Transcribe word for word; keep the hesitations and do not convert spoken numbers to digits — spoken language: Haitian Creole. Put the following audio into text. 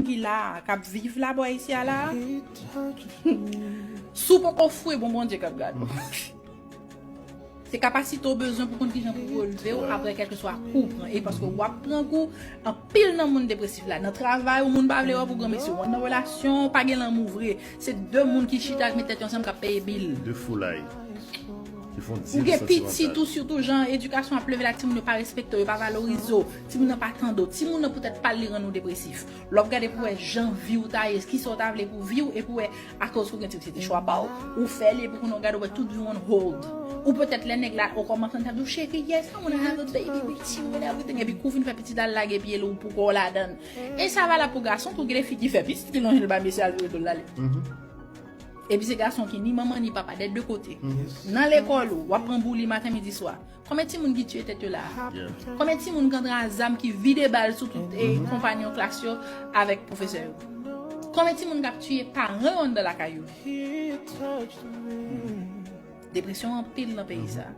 ki la a, k ap viv la bò isi a la a, si w poko fwe, bon Bondye k ap gade w. Se kapasite w bezwen pou konn kijan pou relve w apre kèlkeswa kou w pran. E paske w ap pran kou, anpil nan moun depresif la. Nan travay, yon moun pa vle wè w pou granmesi. Ou nan relasyon, pa gen lanmou vre. Se de moun ki chita, ki met tèt yo ansanm, k ap peye bil. De foulay. Ki fon Ou gen pitit ou, sitou jan edikasyon ap leve la, timoun yo pa respekte w, yo pa valorize w. Timoun nan pa tande w. Timoun nan poutèt pa l li rann ou depresif. Lè w ap gade pou wè jan vi w ta ye, kisa w ta vle pou vi w, epi w wè akoz ou gen ti, se te chwa pa w, ou fè li, epi kounye w gade w wè tout vi w on hold. Ou petèt lè nèg la, ou kòmanse ap di w, cheri, yes, I wanna have a baby with you and everything. Epi kou fin fè pitit la, l lage pye l, ou poko ladan. E sa valab pou gason tou, gen de fi ki fè pitit, ki lonje l ba mesye al vire do l ale. Epi se gason ki ni manman ni papa, dè de kote. Nan lekòl ou, w ap pran bouli maten, midi, swa. Konbyen timoun ki tiye tèt yo la a? Konbyen timoun ki antre a zam ki vide bal sou tout e konpanyon klas yo avèk pwofesè yo? Konbyen timoun k ap tiye paran yo anndan lakay yo? Depresyon anpil nan peyi sa.